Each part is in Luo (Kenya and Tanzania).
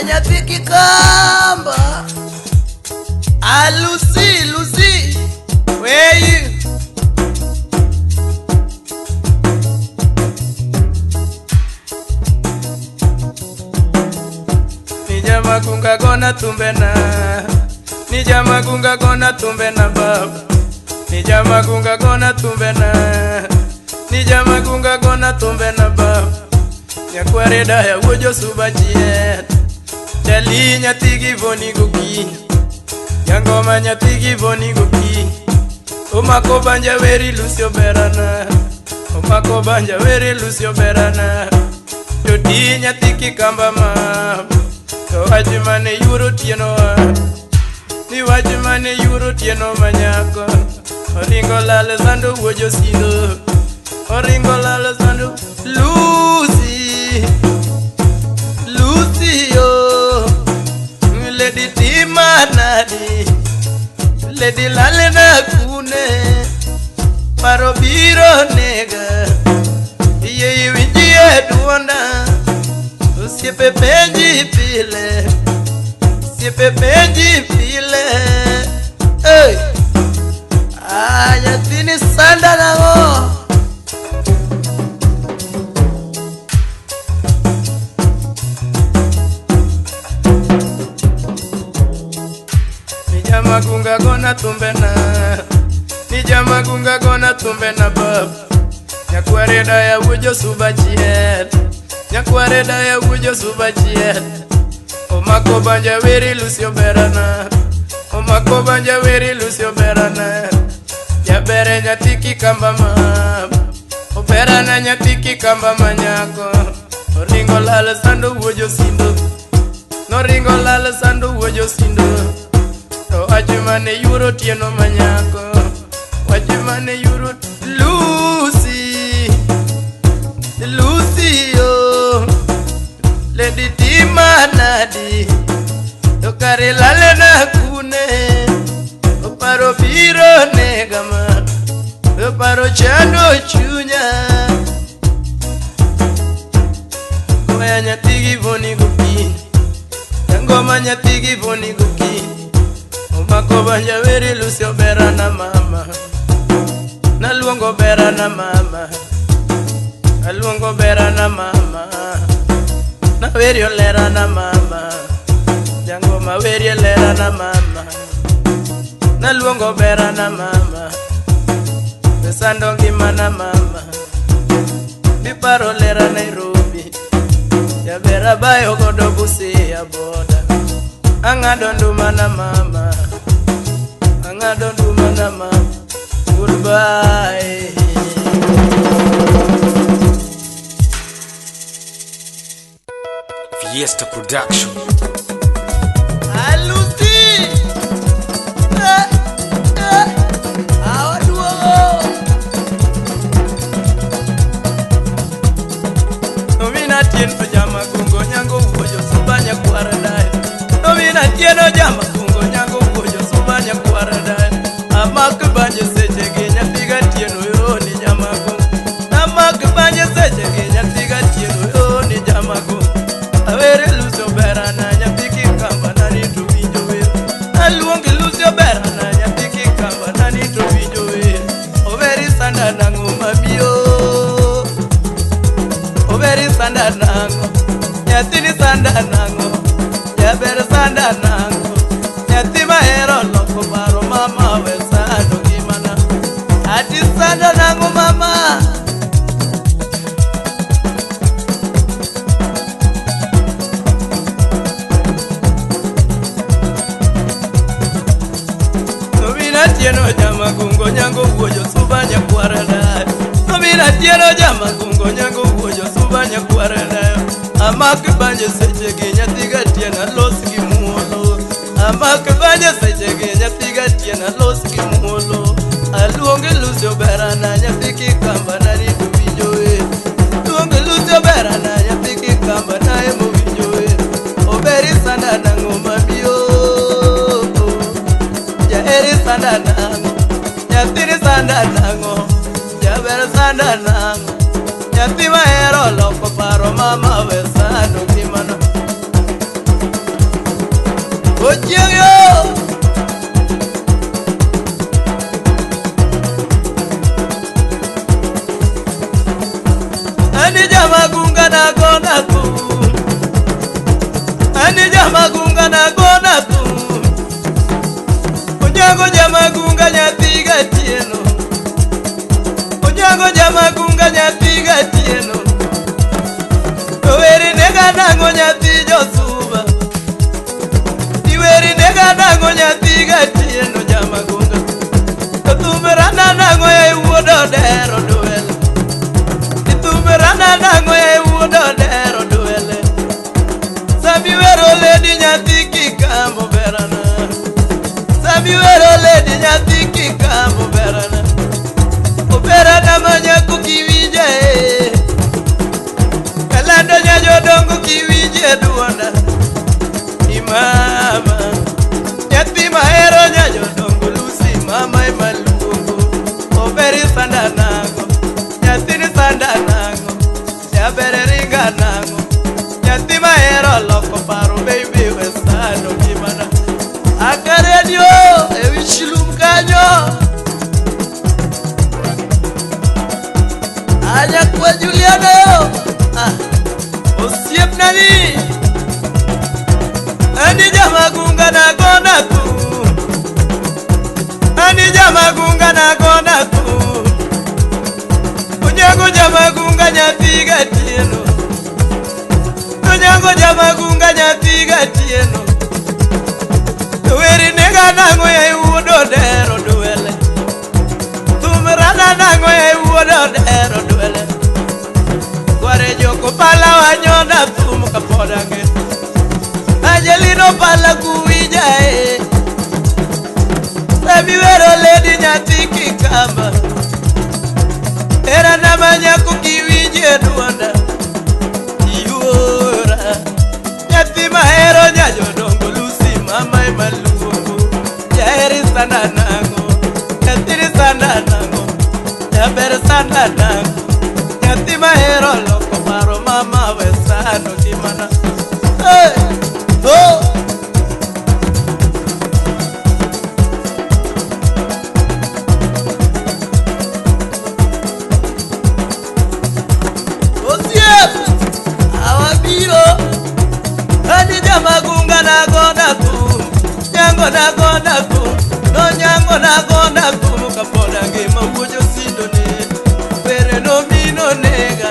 Nyathi kikamba. Ah, Lucy, Lucy, where you? Nija magunga gona tumbena. Nija magunga gona tumbena baba. Nija magunga gona tumbena. Nija magunga gona tumbena baba. Nyakware daya wuojo suba chien. Chali nyathi gi boni gokinyi. Jangoma nyathi gi boni gokinyi. Omako banja weri Lucio Berana. Omako banja weri Lucio Berana. Jodi nyathi kikamba ma. To wach mane yuro tieno wa. Ni wach mane yuro tieno manyako. Oringo lal sando wuojo sindo. Oringo lal sando Lucy. Lucy yo. Lady tima nadi. Lady lale na kune. Paro biro nega. Iye iwinjie duonda. Osiepe penji pile. Osiepe penji pile. Hey. Ah, nyathini sanda nang'o? Nija magunga gona tumbena. Nija magunga gona tumbena bab. Nyakware daya wuojo suba chien. Nyakware daya wuojo suba chien. Omako banja weri Lucio Berana. Omako banja weri Lucio Berana. Jabere nyathi kikamba ma. Oberana nyathi kikamba manyako. Oringo lal sando wuojo sindo. Noringo lal sando wuojo sindo. To wach mane yuro tieno manyako. Wach mane yuro Lucy. Lucy yo. Lady tima nadi. To kare lale na kune. Oparo biro negama. Oparo chando chunya. Koya nyathi gi boni gokinyi. Jangoma nyathi gi boni gokinyi. Omako banja weri Lucio Berana mama. Naluongo Berana mama. Aluongo Berana mama. Naweri olera na mama. Jangoma weri olera na mama. Naluongo Berana mama. Besando ngima na mama. Biparo lera Nairobi. Jabera bayo godo Busia boda. Ang'ado nduma na mama. Ang'ado nduma na mama. Goodbye. Fiesta Production. Alusi. Eh, eh. Awaduogo. Nomina tieno jamagungo nyango wuojo suba nyakwar dayo. Nomina tieno jamagungo nyango wuojo suba nyakwar dayo. Amak banje seche gi nyathi gatieno yo ni jamagungo. Amak banje seche gi nyathi gatieno yo ni jamagungo. Awere Lucio Berana nyathi kikamba nani to winjo wer. Aluongi Lucio Berana nyathi kikamba nani to winjo wer. Oberi sanda nang'o mabio. Oberi sanda nang'o. Nyathini sanda nang'o. Jaber sanda nang'o. Nyathi mahero loko paro mama we sando ngimana. Ati sanda nang'o mama. Nomina tieno jamagungo nyango wuojo suba nyakwar dayo. Nomina tieno jamagungo nyango wuojo suba nyakwar dayo. Amak banje seche gi nyathi gatieno alos gi muolo. Amak banje seche gi nyathi gatieno alos gi muolo. Aluongi Lucio Berana nyathi kikamba nani to winjo wer. Luongi Lucio Berana nyathi kikamba nae mowinjo wer. Oberi sanda nang'o mabio. Jaeri sanda nang'o. Nyathini sanda nang'o. Jaber sanda nang'o. Nyathi mahero loko paro mama we sando ngimana. Ochieng' yo. Ani jamagunga na gona thum. Ani jamagunga na gona thum. Onyango jamagunga nyathi gatieno. Onyango jamagunga nyathi gatieno. Oweri nega nang'o nyathi josuba. Iweri nega nang'o nyathi gatieno jamagunga. To thum rana nang'o e wuod Odero duel. Thum rana nang'o e wuod Odero duel. Sami wero ledi nyathi kikambo berana. Sami wero ledi nyathi kikambo berana. Oberana manyako kiwinje e. Kalando nyajodongo kiwinje duonda. Imama nyathi mahero nyajodongo Lucy mama emaluongo. Oberi sanda nango nyathini sanda nango. Jabere ringa nango nyathi mahero loko paro baby we sando gimana. Akaredio ewi chilum kanyo. Anya kwa Juliano. Ah, osiepna ni. Ani jamagunga na gona thum. Ani jamagunga na gona thum. Onyango jamagunga nyathi gatieno. Onyango jamagunga nyathi gatieno. Weri nega nang'o e wuod Odero duele. Thum rana nang'o e wuod Odero duele. Kware joko pala wanyona thum kapod ang'e. Angelino pala kuwinja e. Sami wero ledi nyathi kikamba. Era na manyako kiwinje duonda. Iwuora nyathi mahero nyajodongo Lucy mama emaluongo. Jaheri sana nang'o nyathini sana nang'o. Jaber sana nang'o nyathi mahero loko paro mama we sano gimana. Hey! Oh! Osiep, awabiro. Ani jamagunga na gona thum. Nyango na gona thum. No nyango na gona thum. Kapoda ngima wuoyo sindo ne. Were no mino nega.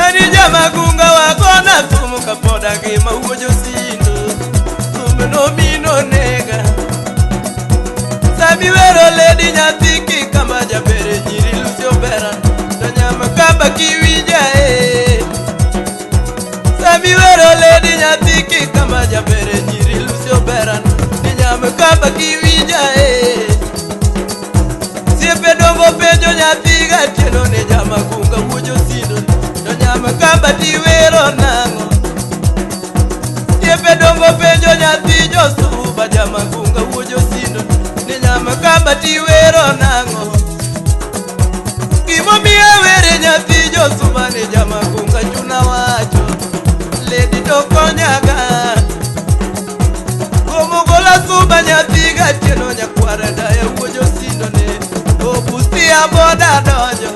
Ani jamagunga wa gona thum. Kapoda ngima wuoyo sindo. Thum no mino nega. Sami wero ledi nyathi kikamba jabere nyiri Lucy obera. To nyama kamba kiwinja e. Sami wero ledi nyathi kikamba jabere nyiri Lucy obera. Ni nyama kamba kiwinja e. Siepe dongo penjo nyathi gatieno ne jamagunga wuoyo sindo. To nyama kamba tiwero nang'o. Siepe dongo penjo nyathi josuba jamagunga wuoyo sindo. Ni nyama kamba tiwero nang'o. Gimomiyo were nyathi josuba ni jamagunga chuna wacho. Ledi to konyaga. Gomogola suba nyathi gatieno nyakware daya wuoyo sindo ne. Obusia boda donjo.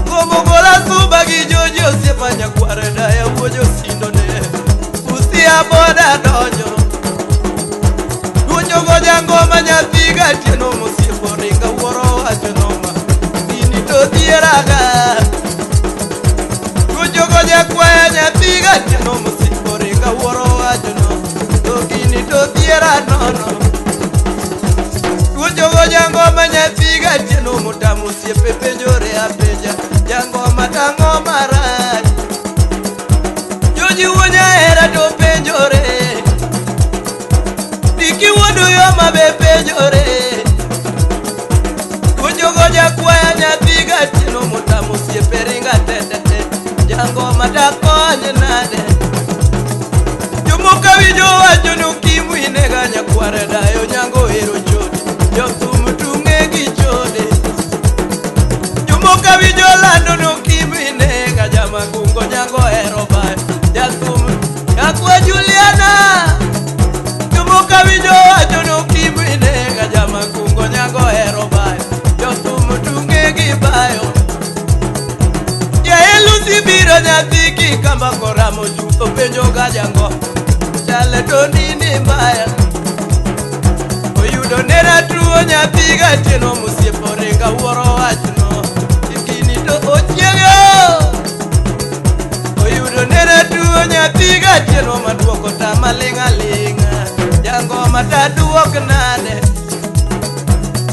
Gomogola suba gi joji osiepa nyakware daya wuoyo sindo ne. Busia boda donjo. Duocho go jangoma nyathi gatieno mosiepo ringa wuoro wacho noma. Gini to dhieraga. Duocho go jakwaya nyathi gatieno mosiepo ringa wuoro wacho no. To gini to dhiera nono. Duocho go jangoma nyathi gatieno motamo osiepe penjore apenja. Jangoma tang'o marach. Joji wuo nyahera to penjore. Diki wuod Uyoma be penjore. Duocho go jakwaya nyathi gatieno motamo osiepe ringa tetete. Jangoma dakony nade. Jomoko winjo wacho ni ukimwi nega nyakware dayo nyango ohero chode. Jothum tung'e gi chode. Jomoko winjo lando ni ukimwi nega jamagungo nyango ohero bayo. Jathum yakwa Juliana. kikamba koramo chupo penjo gajango chale to nini mbaya oyudo nera tuo nyathi gatieno mosiepo ringa wuoro wachno ikini to ochiego oyudo nera tuo nyathi gatieno maduoko tama ling' aling'a jangoma taduok nade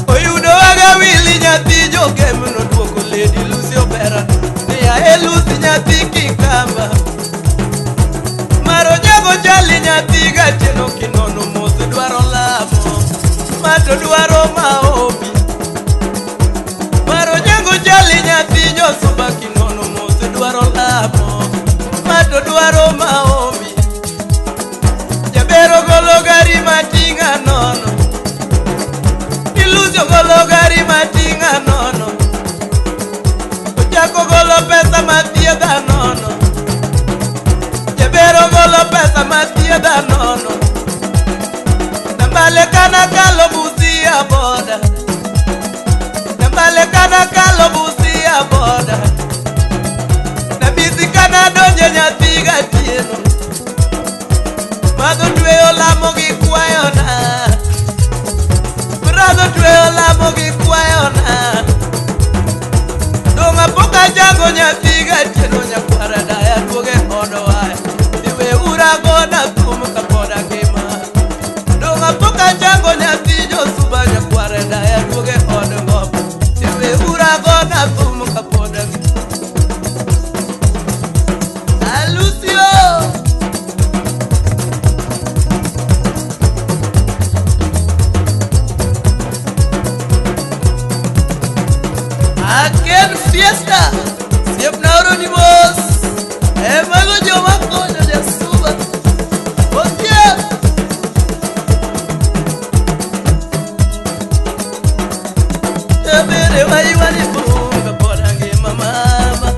oyudo waga wili nyathi jokem noduoko Lady Lucy Opera niya e Lucy nyathi kikamba maro nyago chali nyathi gatieno kinono mos dwaro lamo mato dwaro maombi maro nyago chali nyathi josuba kinono mos dwaro lamo mato dwaro maombi jabero golo gari matinga nono Ilusio golo gari matinga nono ochako golo pesa mathiedha nono jabero golo pesa mathiedha nono nambale kana kalo Busia boda nambale kana kalo Busia boda nabisi kana donje nyathi gatieno madho tweyo lamo gi kwayona brother tweyo lamo gi kwayona donga poka jango nyathi gatieno nyakwara daya duoge odowa iwe ura gona thum kapoda ngima donga poka jango nyathi josuba nyakwara daya duoge od ngoma iwe ura gona thum kapoda ngima Alucio Aken fiesta siepna oro ni mos emago joma konyo jasuba osiep ebere wayuani thum kapoda ngima mama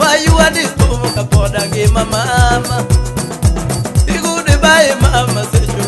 wayuani thum kapoda ngima mama igude bae mama secho